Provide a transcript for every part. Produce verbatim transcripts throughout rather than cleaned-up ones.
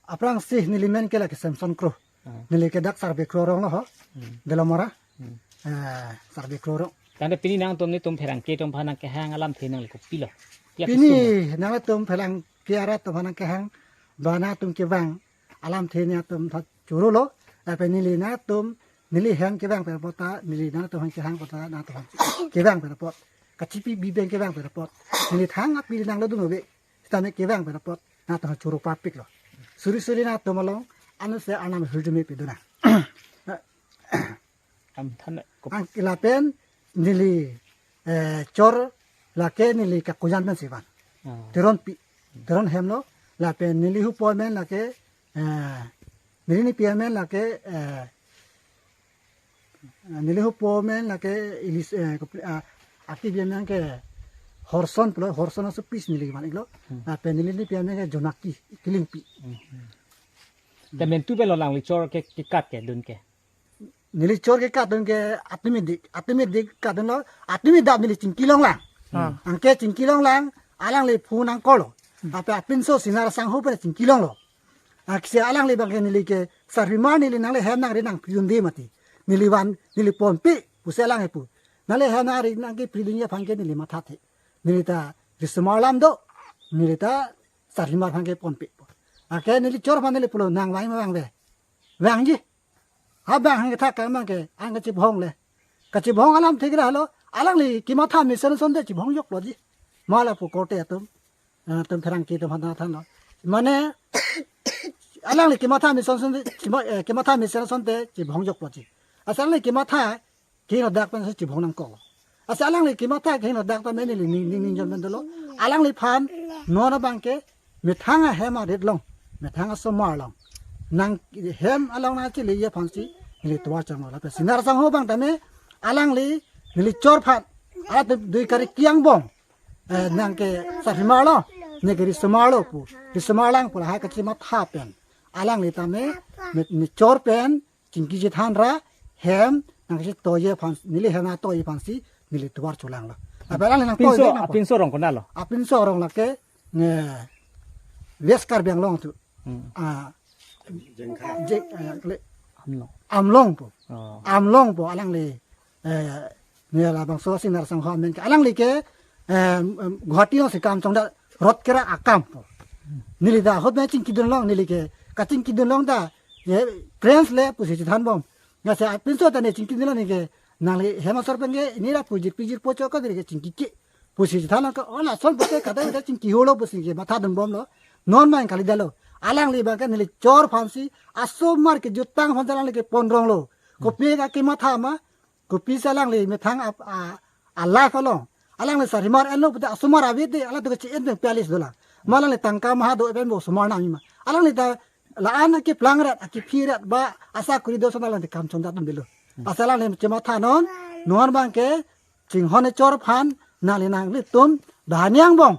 Aphrangsi neli men ke lake Samson Kro. Ah. Neli ke dak Sarbe Kro arong lo ho. Hmm. Belamara. Hmm. Eh, Sarbe Kro arong. Tangte pini nangtum netum pherangke atum aphan nangkehang alamthe nangli kopilo? Pini nangtum pherangke arat atum aphan nangkehang, ba nangtum kevang alamthe nangtum tha choro lo. Lapen neli nangtum, neli hem kevang pen apot ta, neli nangtum aphan kehang apot ta, nangtum aphan kevang pen apot, kachipi bi pen kevang pen apot, neli thang aphi nanglo dun ove. Sitame kevang pen apot nangtum choro papik lo. Suri suri nangtum along, anuse anam hirjume piduna. Am than ko- Ang lapen neli, eh, chor lake neli kakujan pen si van. Ah. Teronpi, Teron hem lo, lapen neli hupo amen lake, eh, neli nipi amen lake, eh, neli hupo amen lake Ilis, eh, kopli-, ah, aki bi amen ke Horson pulo, Horson aso pis neli van iklo. Hmm. Lapen neli nipi amen ke Jonaki, Kilingpi. Hmm. Te mentu pen lo nangli chor ke, kekat kedun ke? Neli chor kekat dun ke atumi dik, atumi dik kat dun lo, atumi dap neli chingki longlang. Hmm. Anke chingki longlang, alangli phone nangkolo. Hmm. Lapen apinso Sinar Sangho pen chingki longlo. Aksi alangli abang ke neli ke sarhimar neli nangli hem nangri nangpidunde mati. Neli van, neli ponpe, pusi alang epu. Nangli hem nangri nangkepidunji aphan ke neli mathathe. Neli ta risomar alam do, neli ta sarhimar aphan ke ponpe. Anke neli chor aphan neli pulo nang vang ma vangve. Vangji. Ha bang hang kethak kang bang ke, ang kachibhong le. Kachibhong alamthe ke ra lo, alangli kematha mesen asonte chibhong joklo ji. Mala pu korte atum, eh, atum pherangke atum aphan than lo. Mane, alangli kematha mesen asonte, chima-, eh, kematha mesen asonte chibhong joklo ji. Asa alangli kematha, kehingno dak pen si chibhong nangkok. Asa alangli kematha kehingno dak ta me neli ning, ning, ning jon pen dolo. Alangliphan, non abang ke, methang ahem arit along, methang asomar along, nanghem along nangcheleji aphan si neli tovar changlo. Lapen Sinar Sangho abang tame alangli neli chor aphan, atum dui kari kiang bong, eh, nang ke sarhimar lo, ne ke risomar lo pu, risomar lang pu lahai kachimatha pen. Alangli tame, me, ne chor pen, chingki chethan ra, hem, nangchetoiji aphan, neli hem nangtoiji aphan si, neli tovar cholanglo. Lapen alangli nangtoi Apinso, dei nangpo. Apinso arong konat lo? Apinso arong lake, nge, West Karbi Anglong atum. Hmm. Ah, Jeng-, eh, kle-, Amlong. Amlong po. Oh. Amlong po, alangli, eh, ne labangso Sinar Sangho amen ke. Alangli ke, em, em, Guwahati along si kam chongda rot kera akam po. Neli ta ahut me chingki dun long neli ke. Kachingki dun long ta, ye, cranes le pusi chethan bom. Lasi apinso ta ne chingki dun long neli ke. Nangli hem asor pen ke, neli ra pujir pijir po chok ka neli ke chingki ke. Pusi chethan long ke, oh, lason pute kada kada chingki holo pusi kematha dun bomlo. Non man kali dalo. Alangli abang ke neli chor aphan si, asomar kejutang aphan si alangli ke ponrong lo. Kopi ka kematha ma, kopi si alangli methang ap-, a, a life along. Alangli sarhimar enlo pute asomar ave de, alangtum ke che-en pen palace dolang. Ma alangli tangka maha do pen bo osomar nangji ma. Alangli ta la-an akeplang rat, akephi rat ba asa kuri do son alangli kam chongda dun delo. Asa alangli chematha non, non abang ke chinghon chor aphan, nangli nanglitum, bahani angbong.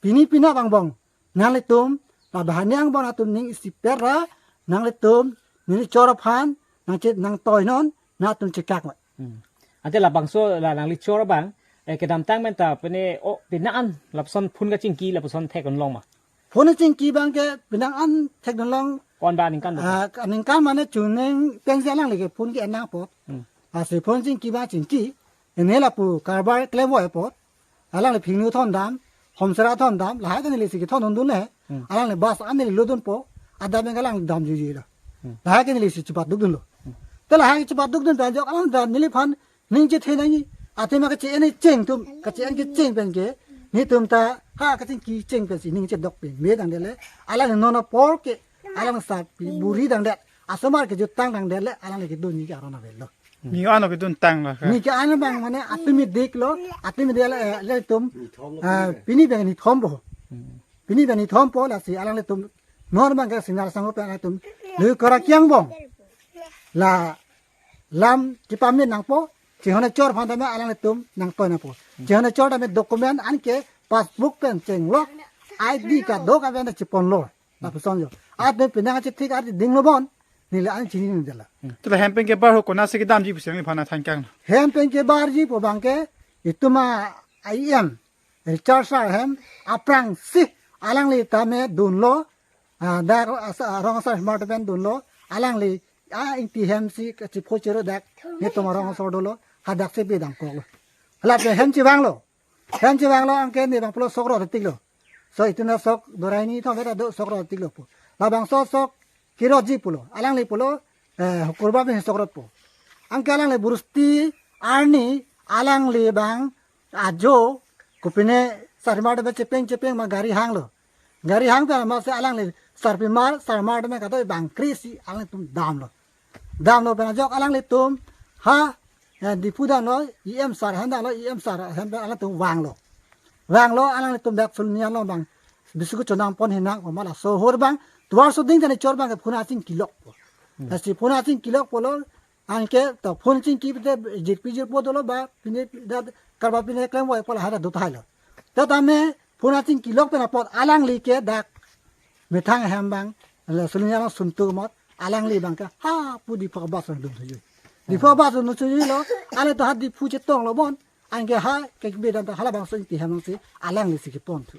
Pini pina bang bong. Nanglitum, la bahani angbong atum ning isipet ra, nanglitum, neli chor aphan, nangche-, nangtoi non, nangtum chekak mat. Hmm. Ante labangso la nangli chor abang, eh, kedamtang men ta pene, oh, pina an, lapuson phone kachingki, lapuson thek-un long ma? Phone chingki abang ke, pina an thek-un long. Ko-an ba aningkan ba? Ah, aningkan mane chuning pensi alangli ke phone ke-en nangpo. Hmm. Lasi phone chingki abang chingki, ene lapu karbar klemvoi apot. Alangli phingnu thondam, homsera thondam, lahai ta neli si kethon undun le. Hmm. Alangli bus an neli lodunpo, adam yang alangli damjuji lo. Hmm. Lahai ke neli si chepat dukdunlo. Hmm. Te lahai chepat dukdun ta jok alang ta neliphan ning chethe nangji. Athema kache-en cheng atum, kache-en kecheng pen ke, netum ta, ha kachingki cheng pensi ning chedok pen, me dang dele, alangli non apor ke, alang sapi buri dang det, asomar kejutang dang dele, alangli kedunji ke aron avelo. Ni ano kedun tang la ka. Ni ke ano abang mane atumi dik lo, atumi dik lo, eh, le tum, ah, pini abang ni thom po. Hmm. Pini abang ni thom po lasi alanglitum non abang ke Sinar Sangho pen atum. Lu kora kiang bong. La lam kipamin nangpo, chinghon chor aphan tame alanglitum nangtoi nangpo. Chinghon chor tame document anke passbook pen chenglok, I D kadokave anta chiponlo. Lapuson jo. Ate pinang chethik ate dinglo bon. Neli an chini nung jala. Te la hem pen kebar ho konatsi kedamji pusi nangli aphan than kang. Hem pen kebarji pu abang ke itum a-E M Richard sir hem aphrangsi alangli tame dunlo Ah, dak asa, rong asar smart pen dunlo, alangli, ah, ingti hem si, kachipo chiro dak, netum arong asor dolo, hadak si bidang koklo. Hala pen hem chevanglo. Hem chevanglo, anke ne bang pulo sok rot tiklo. So, itum na sok dorai ni thom beta do sok rot tiklo pu. Labangso sok kirotji pulo. Alangli pulo, eh, hukur ba bin sok rot pu. Anke alangli bursti arni alangli bang ajo kopine sarmar de chepeng chepeng ma gari hanglo. Gari hang pen amatsi alangli sarpimar, sarmar de kadoi bang krisi alangtum damlo. Damlo pen ajok alanglitum ha, eh, Diphu damlo, E M sar hem damlo, E M sar hem pen alangtum vanglo. Vanglo alanglitum dak Suloni along bang bisku chonang pon hinang, o mala sohor bang, tovar suding tani chor bang ke phone aching kilok po. Hmm. Lasi phone aching kilok pulo, anke to phone chingki pite jirpi jirpo dolo ba, pine da karba pine klem wai pulo hada dot hailo. Tame phone aching kilok pen apot alangli ke dak methang hem bang, le Suloni along suntu mot, alangli bang ke ha pu Diphu bus dun thuji. Diphu bus dun thuji lo, ale to ha Diphu chetonglo bon, anke ha ke bidang ta halabangso ingti hem si alangli si kepon thu.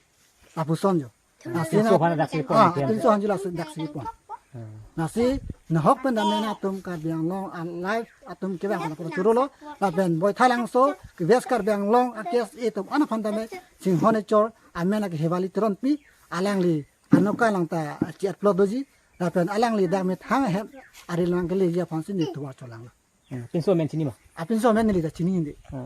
Lapuson jo. Nasi na, pinso aphan dak si pon, ah, pinso aphan jo lasi dak si pon. Hmm. Nasi nahok pen dam netum Karbi Anglong alive atum kevang aphan churolo, lapen Boithalangso, West Karbi Anglong, A K S A atum an aphan dam Singhon echor, amen ake Hewali Teronpi, alangli anoka lang ta chi upload doji, lapen alangli dak methang hem ari lang keleji aphan si ne tovar cholanglo. Hmm. Pinso amen chini ma? Ah, pinso amen neli ta chini indi. Hmm.